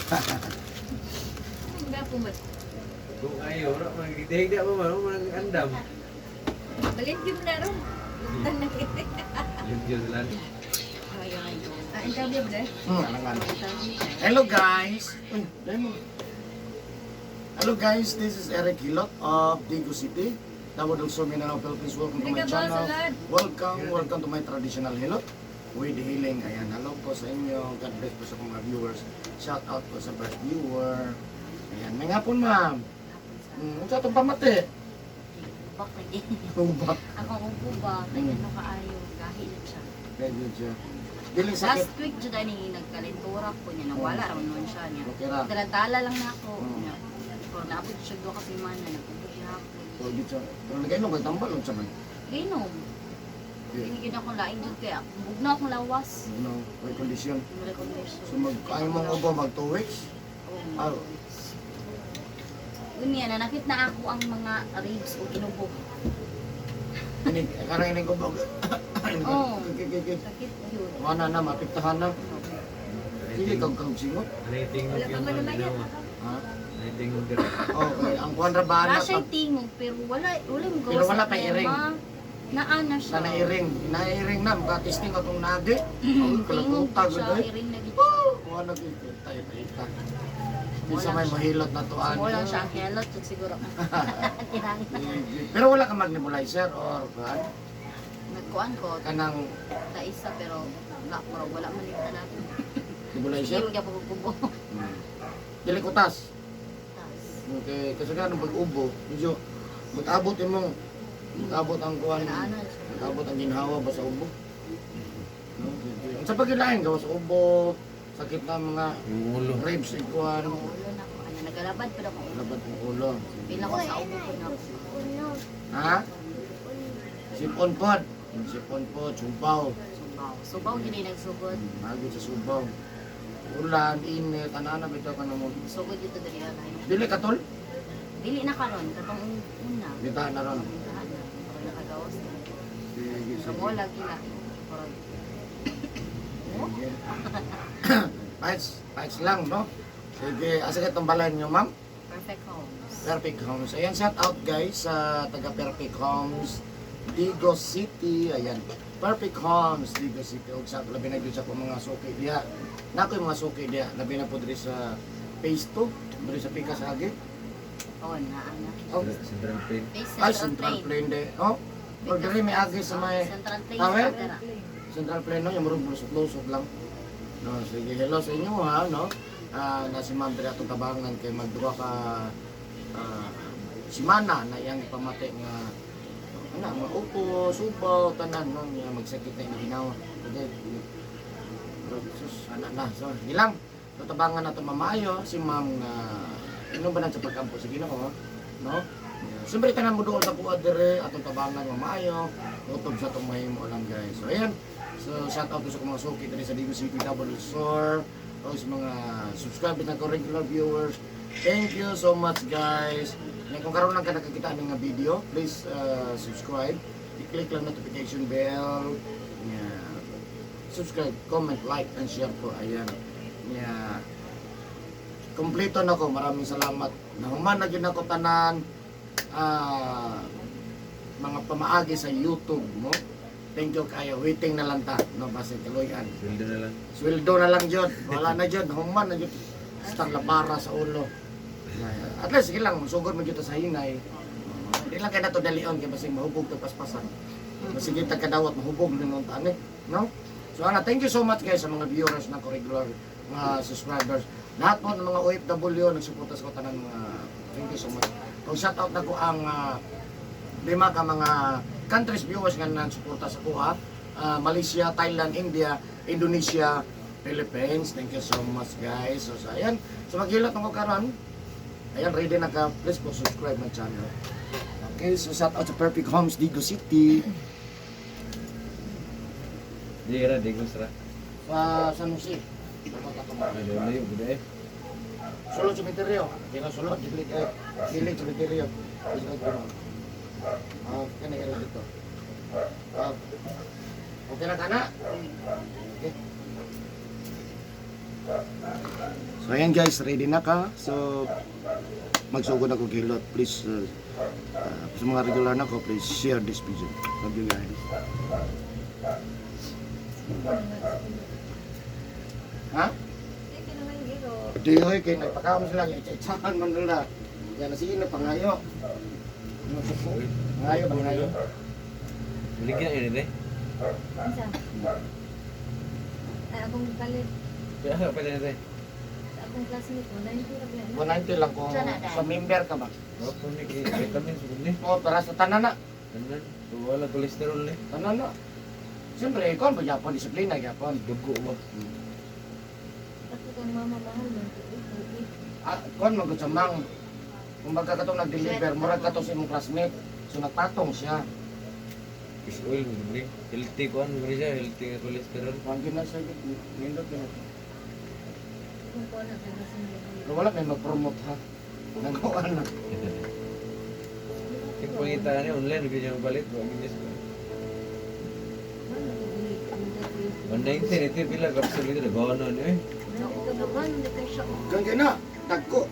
Hindi po mat. Kung ayaw, wala man gigda pa man, wala man andam. Balin yun na ron. Lugtan na kita. Yun sila. Ah, interview ba dahil? Alangan. Hello guys. Uy, dahil mo. Hello guys, this is Eric Hilot of Digo City, Davao del Sur, Mindanao, Philippines. Welcome to my channel. Welcome, welcome to my traditional hilot with healing. Ayan, hello po sa inyo. God bless po sa mga viewers. Shout out po sa first viewer. Ayan, may ngapon, ma'am. Unsa itong pamati? Bak lagi. Ubak. Ako ubo ba kay ano kaayo gahi na siya. Medyo siya. Dili sakit. Last week jud ani nagkalentura ko niya, nawala ra man siya niya. Okay ra. Dala-dala lang na ako. Niya. Pero naabot siya duha ka semana, nag-ubo gihapon. So, gid siya. Pero nagainom kay tambal unsa man? Gainom. Dili gyud ako laing jud kaya bugnaw akong lawas. No, may kondisyon. Wala kong condition. So mag ayaw mong ubo mag 2 weeks? Oo. Ah. Unya, nanakit na ako ang mga ribs o inubo. Ini karang ining ubo. Oo. Okay. Sakit yun. Wala na mapiktahan na. Sige kag kag singot. Ano Wala pa man naman yan. Ha? Ano tingog dira? Okay, ang kuan ra ba Wala na siya'y tingog, pero wala, wala mo gawas Pero wala sa pa iring. tema. Naa na siya. Sa nairing, nairing na maka testing atong nagi. Ang Tingog kalabuta siya, gud ay. iring na gid siya. Kuan na gid tayo tayo. Kinsa may mahilot na tuan. Wala siya, ang helot jud siguro. Tirahin na. Pero wala ka mag nebulizer or kuan Nagkuan ko, kanang ta isa, pero wala, pero wala man yung tanan. nebulizer. Hindi mo gyapon kubo. Dili kutas. Tas. Okay, kasi ganun pag ubo, medyo mag-abot imong mag-abot ang kuan, Ana siya. mag-abot ang ginhawa ba sa ubo. No? Ang sa pagilain gawas sa ubo, sakit na mga Ulo. ribs ig kuan, Ang ulo na ko, ano, nagalabad pero ako. labad ng ulo. Pila ko sa ubo ko na. Ha? Sipon pod, sipon pod, subaw. Subaw. Subaw gini nagsugod. Magod sa subaw. Ulan, init, ana-ana bitaw ka na mo. Sugod dito diri alay. Dili katol, Dili na karon katong una. bitahan na ron. Wala na. Wala nakagawas na. Sige, Pero sige. mo lagi na. Pero Sige. Paits, paits lang, no? Sige, asa ka itong balay niyo, ma'am? Perfect Homes. Perfect Homes. Ayan, shout out guys sa taga Perfect Homes, Digo City. Ayan, Perfect Homes, Digo City. Og sa labi na gyud sa akong mga suki diha. Nako yung mga suki diha, labi na po diri sa Phase 2, diri sa Pikas Agi. Oh, na ana. Oh, Central Plain. Face ay Central Central Plain. Plain de. Oh, or diri may agi sa may Central Plain Tama? sa Kadara. Central Plain, no, yung murag lusot-lusot lang. No, sige, hello sa inyo ha, no. Ah, na si Ma'am diri atong tabangan kay magduha ka simana na iyang pamati nga ana mga upo, subaw, tanan no, nga magsakit na ini ginawa. Okay. Pero sus, ana na. So, gilang. So, tabangan nato mamaayo si Ma'am nga inom ba na sa pagkampo sa Ginoo, no? Siyempre tanan mo doon sa kuha dire atong tabangan mamaayo, utob sa atong mahimo lang guys. So ayan. So shout out to sa mga suki diri sa Digo City Double Sur, o sa mga subscribers na ko regular viewers. Thank you so much guys. Na kung karon lang ka nakakita ng nga video, please subscribe. I-click lang notification bell. Yeah. Subscribe, comment, like, and share po. Ayan. Yeah. Kompleto na ko. Maraming salamat. Nahuman na gyud ako tanan mga pamaagi sa YouTube mo. Thank you kayo. Waiting na lang ta. No, basta kaluyan. Sweldo na lang. Sweldo na lang jud. Wala na jud. Human na jud. Basta labara sa ulo. At least sige lang, sugod mo jud ta sa hinay. Di lang kay nato dalion kay basig mahubog tag paspasan. Basig tag kadawat mahubog ning unta ani, no? So ana, thank you so much guys sa mga viewers na ko regular mga subscribers. Lahat po ng mga OFW nagsuporta sa ko tanan mga thank you so much. Kung shout out na ko ang lima ka mga countries viewers nga nagsuporta sa kuha. Malaysia, Thailand, India, Indonesia, Philippines. Thank you so much guys. So ayan. So maghilot ko karon. Ayan, ready na ka. Please po subscribe my channel. Okay, so shout out sa Perfect Homes, Digo City. Di ra, di ra. Sa San Jose. Layo layo gud eh. Sulod cementerio. Kaya sulod, dili kay dili cementerio. Ah, kani ila dito. Ah. Okay na kana? Okay. So ayan guys, ready na ka. So magsugod ako gilot. Please sa mga regular na ko, please share this video. Love you guys. Ha? Sige naman giro. Di hoy kay nagpakaon sila yung itsa-itsahan man nila. Yan sige na pangayo. Pangayo, pangayo. Baligya yun eh. Unsa? Ay, akong palit. Kaya ka pala na Sa akong classmate, 190 ra ba na? 190 lang kung sa member ka ba. Wapo ni kay vitamins pud ni. O para sa tanan na. Tanan, wala cholesterol ni. Tanan na. Siyempre, ikaw ba yapon disiplina yapon. Dugo ba? Ako kang mama mahal man tuig tuig. Ah, kon magud sa mang. Kumbaga katong nag-deliver, murag kato sa imong classmate. So nagpatong siya. Fish oil mo ni. Healthy kuan mo siya, healthy nga cholesterol. Kuan gyud na siya gyud. Nindot gyud. Kung kuha na tayo sa mga. Pero wala may mag-promote ha. Nagawa na. Yung pangita ni online gyud yung palit wa ginis ko. 190 ni te pila capsule dito gono ni eh. Gan gyud na. Dagko.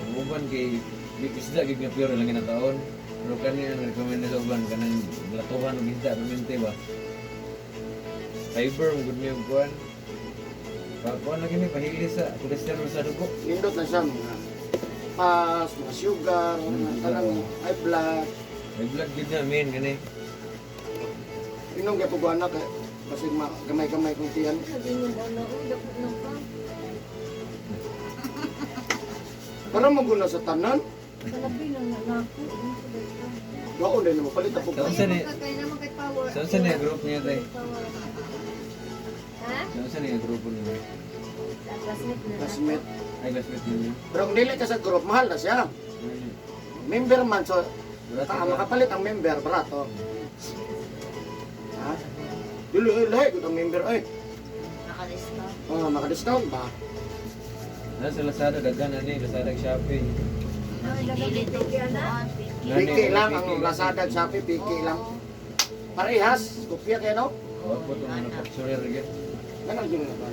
Ang uban kay isda gyud nga pure lang ginataon. Pero kani ang recommend sa uban kanang latuhan og isda permente ba. Fiber mo gud niyo kuan. Pa kuan lagi ni pahili sa cholesterol sa dugo. Nindot na siya mga pas, mga sugar, mga tanang high blood. May blood gud na men kani. Inom kay pugwana kay basig ma gamay-gamay kong tiyan. Para maguna sa tanan, gaon din mo palit ako. Sa ni sa ni group niya tay? Ha? Sa ni grupo niya? Sa classmate na. Classmate. Ay classmate niya. Pero kung dili ka sa group, mahal na siya. Member man, so Barato ka, ba? makapalit ang member, barato. Ha? Dili, eh, lahi, gud ang member, ay. Naka-discount. Oh, maka-discount ba? Nasa Lazada daghan ani Lazada Shopee. Gilid to. Nani, Piki lang ang piki. Lazada at Shopee, piki lang. Parehas, kopya kayo, no? Wa po to manufacturer gyud. Ganun yun na ba?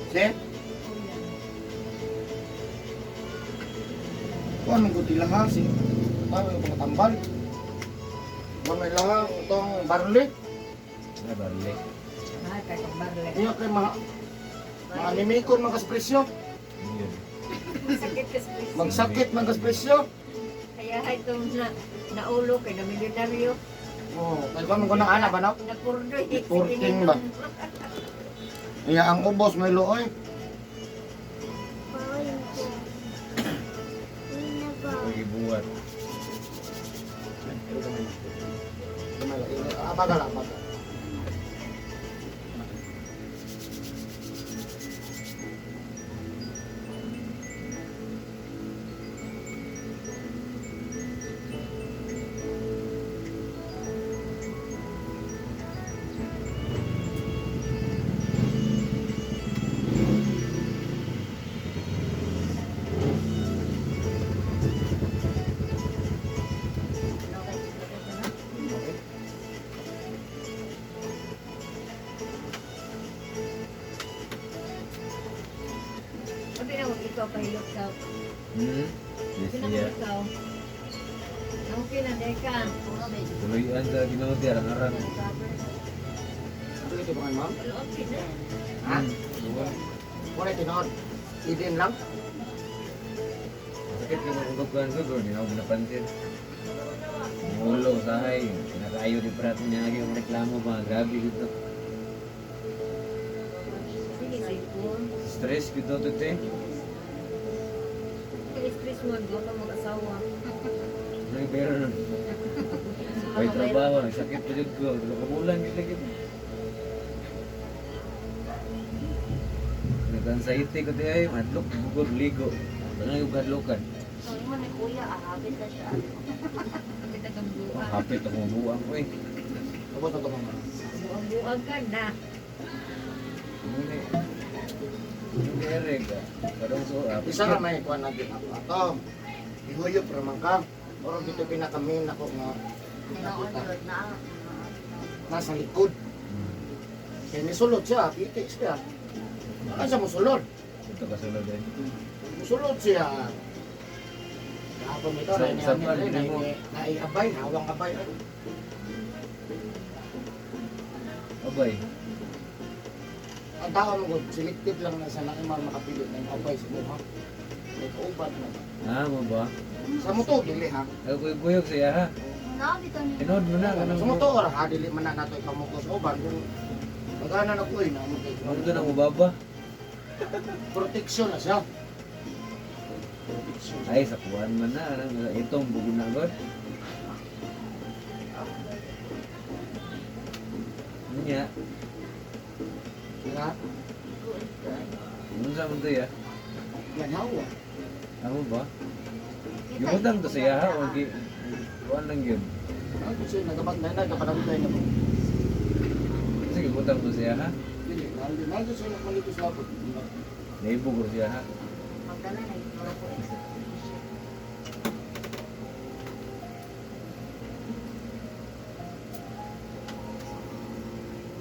Si? Kuan man gud ilaha si tawag ang tambal. Kuan may ilaha itong barley. Na barley. Mahal kay kong barley. Iya kay ma maanimikon man kas presyo. Yun. Sakit ka sa presyo. Magsakit man kas presyo. Kaya itong na naulo kay na milyonaryo. Oh, kay kuan man ko na ana ba no? Napurdoy. Reporting ba? Iya ang ubos may luoy. Pagibuhat. Abagal abagal. Sabi na huwag ikaw pahilot sa. Yes, Sabi na yeah. huwag ikaw. Okay na, deka. Tuluyan sa Ginoo di arang-arang. Ano ito ba ma'am? Okay na. Ha? Duwa. Wala tinuod. Idin lang. Sakit ka matutugkan ko, girl. Di na ako napansin. Ang ulo, sahay. Pinakaayo di prato niya lagi yung reklamo ba. Grabe dito. Sige, sipon. Stress gito to te. Stress mo, di ka mag-asawa. Ano yung pera nun? May trabaho, sakit pa dyan ko. Kabulan gito lagi. Nag-anxiety ko te ay, madlok, bugod, ligo. Ano yung kadlokan? So, mo ni kuya, ahapit na siya. Kapit ang buwan. Hapit ako mabuang ko eh. Tapos na ito mama. Buang-buang ka na. Muna. Yung Eric, ah. Karong so, ah, Isa ra may kuan natin ako. Ato. Ihuyop ra man ka. Murag dito pinakamin ako nga Tinood yun na. nasa likod. Kaya nisulod siya, pitik siya. Ano siya musulod? Ito kasulod eh. Musulod siya. Kahapon ito, Sa pan, hindi mo. naiabay, hawang abay. Abay. Ang tao mo, good, selective lang na sa nang mga makapili ng abay sa buha. May kauban na. Ah, mo ba? Sa mo to, dili ha. Ako kuyog siya ha. Na, bitaw niya. Tinood mo na kanang Sa mo to, ora ha, dili man na nato ipamukos uban. Kung magana na ko eh, na mo kay- Ano to nang ubaba? Protection na siya. Protection. Ay, sa kuwan man na. Anong itong bugod na god. Nya, Diba? unsa man to ya? Yan hawa. Amo ba? Gibutang to siya ha o gi kuwan lang gyud. Ako siya, nagapag na, nagapanaguday na po. Kasi gibutang to siya ha. Dili, nandun, nandun siya nagmalito sa lapot. Naibog ro siya ha. Magdala na yung ko.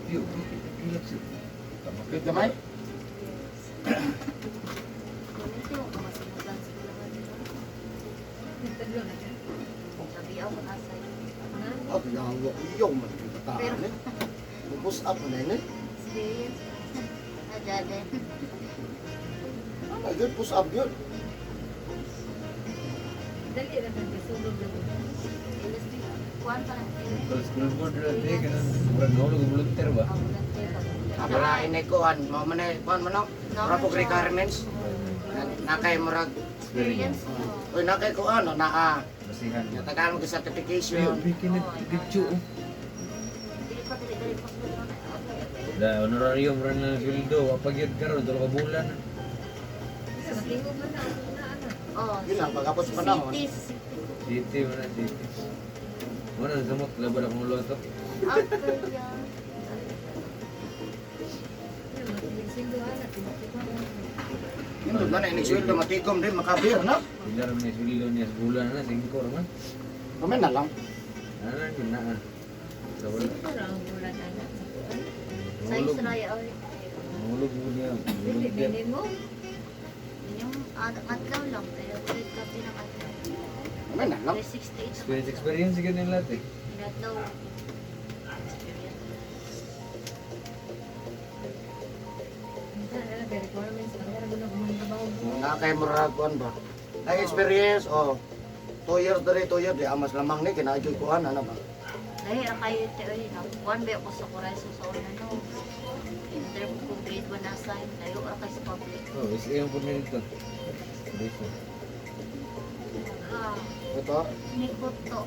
Yo, kilap siya. Wait, gamay? Gamitin mo ka masimulan sa kulahan. Nagtadlo na siya. Sabi ako nasa iyo. Ha? Ah, yawa, iyaw man yung bataan eh. Push up na yun eh. Experience. Nadyan Ano, yun, push up yun. Dali ra kang kasulod na ko. Kuan pa na. School school board ra te kanang murag nahulog og volunteer ba? Wala inikuan, mo man eh, kuan man no? Murag og requirements. Nakay murag, Experience. oy nakay kuan, no, naa. Basihan. Natagaan mo ka Yo, certification. bikin na dipchu. Dili pa dili dili pa sulod na. La honorarium ra na sweldo, wa pa gyud karon tulo ka bulan. Sa matingog man na ako na ana. Oh. Yun lang, pagkapos sa panahon. City, sa city. City man na city. Wala na samok laban akong loto. After yan. Yan, matingog ana, tinutukan. Yun, wala na inisweldo, matikom din, makabir na. Pila ra man sweldo niya sa bulan na 5 ra man. Kami na lang. Ana gyud na. Ah. Sa wala. Sino ra ang bulan ana sa kuan? Sa Nahulog. Israel. Nahulog mo niya. Dili Nahulog niya. minimum. Yung adlaw lang. Pero ulit kape ng adlaw. Kami na lang. 368. Experience experience gyud nila lahat eh. Inadlaw. Experience. Ana kay requirements ang ra gud ang trabaho. Nakay murag kuan ba? Ay experience oh. 2 years diri, 2 years di amas lamang ni kinaadyoy kuan ana ba? Dahil ang kayo te oy na kuan ba ako sa Coreso sa una no. Interview ko grade 1 na assign layo ra kay sa public. Oh, is yung po nito. Dito. Ah, Ito, nikot to.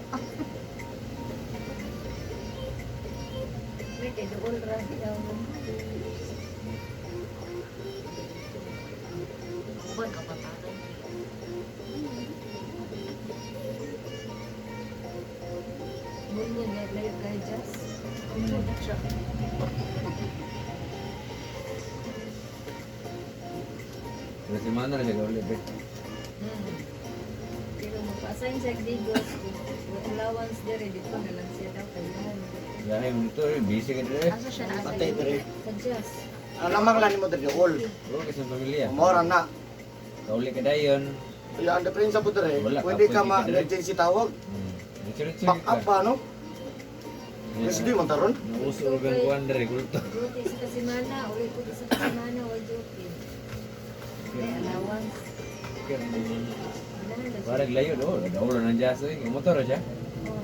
May kay duol ra siya. Uban ka patagan. Bungo nga layo kay Jazz. Siya. Wala si Mana ra siya ulit eh. Pero magpa-assign siya og Digos kung allowance dere dito na lang siya daw kay yan. Lahi mo to, eh, busy ka dire. Asa siya na patay assign? diri. Sa Jazz. Ang lamang lang nimo diri all. Oh, kasi pamilya. Mora na. Kauli ka dayon. Kaya ang difference po diri, Wala, pwede ka kapoy ma ka diri. emergency tawag. Diretso Back up ba no? SD man taron. Nauso og ang kuan dire kulto. Duty sa kasimana, uli ko sa kasimana, wal duty. May allowance. Ganahan na siya. Parang layo do, daulo nang jasa eh. Motor ra siya. Oh.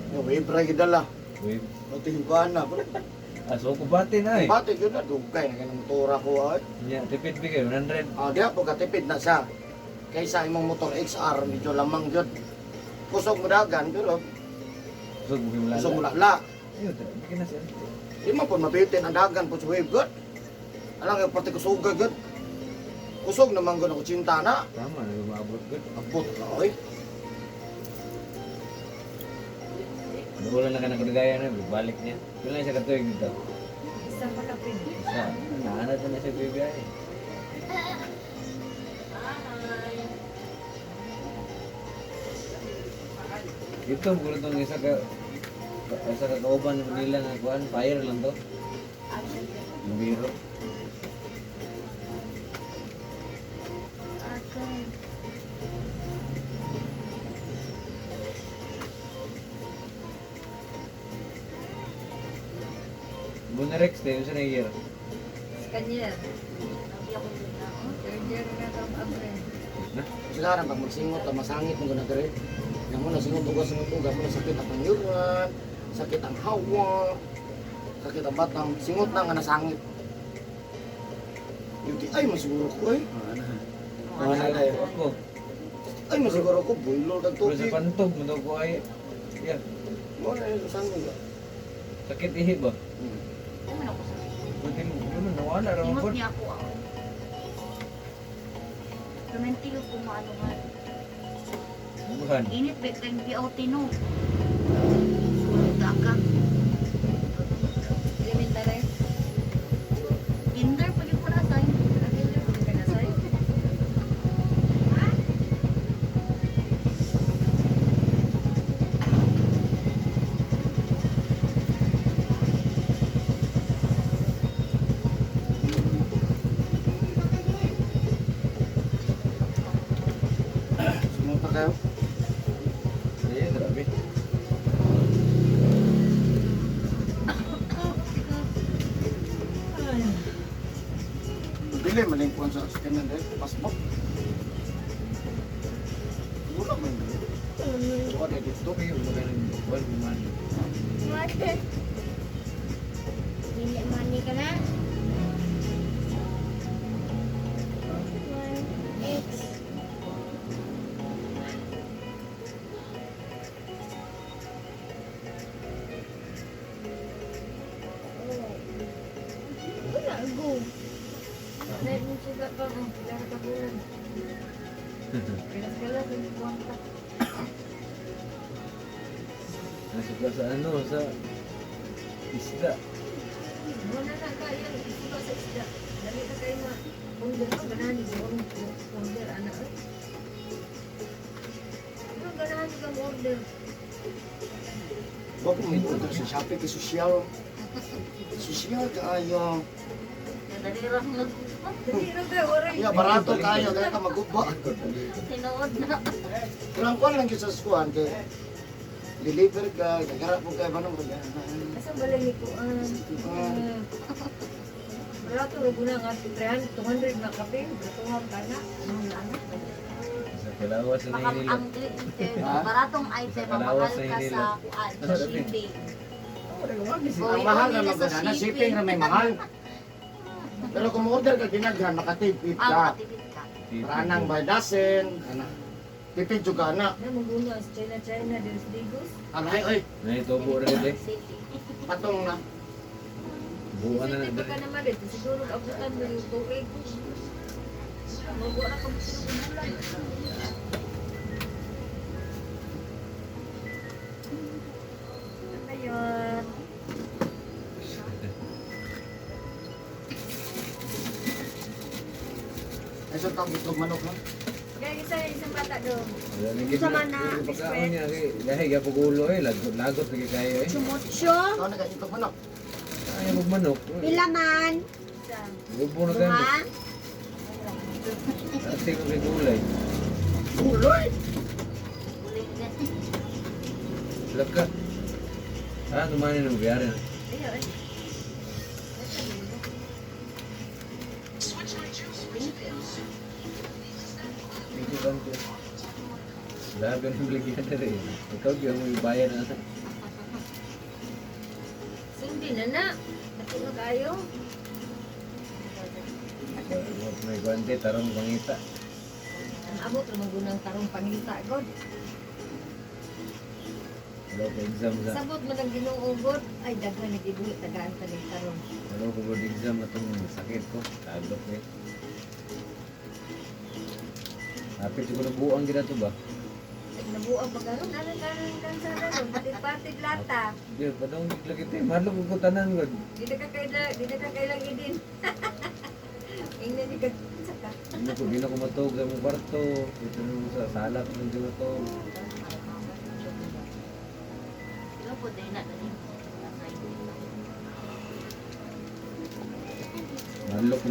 Yo, wave ra gidala. Wave. Oting kuan na bro. Ah, so kubate na eh. Pati yun na dugay na kanang motora ko ay. Nya tipid bigay 100. Ah, diha po katipid na siya. Kaysa imong motor XR medyo lamang gyud. Kusog mo dagan pero Kusog mo lala. kusog mo lala. Ayo, tara, bigyan na siya. Di man po mabitin ang dagan po sa wave god. Alam nga pati kusuga god. Kusog naman god ako cinta na. Tama na maabot gud. Abot ka oy. Wala na ka na kagaya na, balik niya. Wala na siya katuig dito. Isa pa kapin. Sa, naanad na na siya bibiyahe. Ito, mukha itong isa ka kauban ng Manila nga kuan, fire lang to. Biro. Okay. Bunarex, tayo sa na-year. Second year. Sabi ako dun na. Oh. Third year na kang abre. Na? Sila pag magsingot, ang masangit mo na dere. Yang mo na singot uga singot uga mo na sakit ang pangyuran, sakit ang hawa, sakit ang batang, singot na nga nasangit. UTI masiguro ko eh. Wala na ako. Ay masiguro ko boiler kag Pero sa tubig. pantog, mo daw ko ay, yeah, Mo na yung sangit. sakit ihi ba? Di man ako sa Buti mo, yun, nawala raw Ingot ko. niya ako ako. Permente yung kumaano nga. Bukan. Init ba kang BOT no? Daga. Elementary. Kinder pa yun ko na sa Ang kinder pa ka na sa'yo. Singot na kayo. Iya, grabe. Dili malingkuan sa kanan dere, passport. Wala man dere. Wala dito. Okay, wala ka ng buwan, man. Dili mani ka na? 1 X. Wala, go. Dahil mo suga pa ang pila ka bulan. Kalas-kalas ang kuwanta. Nasa ka sa ano, sa isda. Wala na kayo, isuka sa isda. Dali na kayo ma. Order ka, ganahan ni order, anak. eh. Ano ganahan ka mo order? Bago mo order sa Shopee kay sosyal. Sosyal kaayo. Nadali ra nag Dali ra ba, oray. Ya barato kayo kaya ka maguba. Tinuod na. Pero ang kuan lang gyud sa kuan kay deliver ka, nagharap mo kay manong ba. Asa balay ni kuan? Barato ra guna nga 300, 200 na kape, bratuhan ka na. Sa Kalawas na Baka nila. ang baratong item, Sa mamahal Kalawas na ka sa hinila. kuan, Ano, sa sabi? shipping. Ang mahal na magana, shipping ra may mahal. Pero kung order ka ginaghan, makatipid Ah, ka. makatipid ka. Ranang by dozen, ana. Tipid jud ka na. Na maguna sa China China des Digos. Alay oy, Naitubo rin eh. City. patong na. Buwan na Isipin na. pa ka naman dito, siguro abutan mo yung tuig. Magwala ka mo sa bulan. Ayun. Ay sa tawag itlog manok ha. Kaya isa isang bata doon. Sa mana, Pagkaon niya, kay dahil gapog ulo eh. Lagot, lagot lagi kayo eh. Chumutso. Ikaw na ka itlog manok. Ay, magmanok. Pila man? Isa. Gubo na gani. Duha? Ate ko kay gulay. Uloy. Ulit na. Laka. Ah, tumani ng biyari na. Ayun. ay. Thank you, thank you. Grabe ng bligyan na rin. Ikaw, di mo ibayan na. Sindi na na. Dako na kayo. May kwante, tarong pangita. Ang abot ra magunang tarong pangita god. Wala ko exam sa... Sabot man ang Ginoo god. Ay daghan nagibuhi tagaan pa ning tarong. Wala ko board exam atong sakit ko. Taglok eh. Hapit siguro buang gina to ba? Na Nabuang pagkaroon, ano karon kansara ron, patid-patid lata. Di padong lagi te, mahadlok ko tanan gud. Di na ka kailang idin. Ingnan di ka saka. Di na ko matug sa imong kwarto. Dito na sa sala ko di matug. Ikaw po din na dali. Nasa inyo. Mahadlok ko.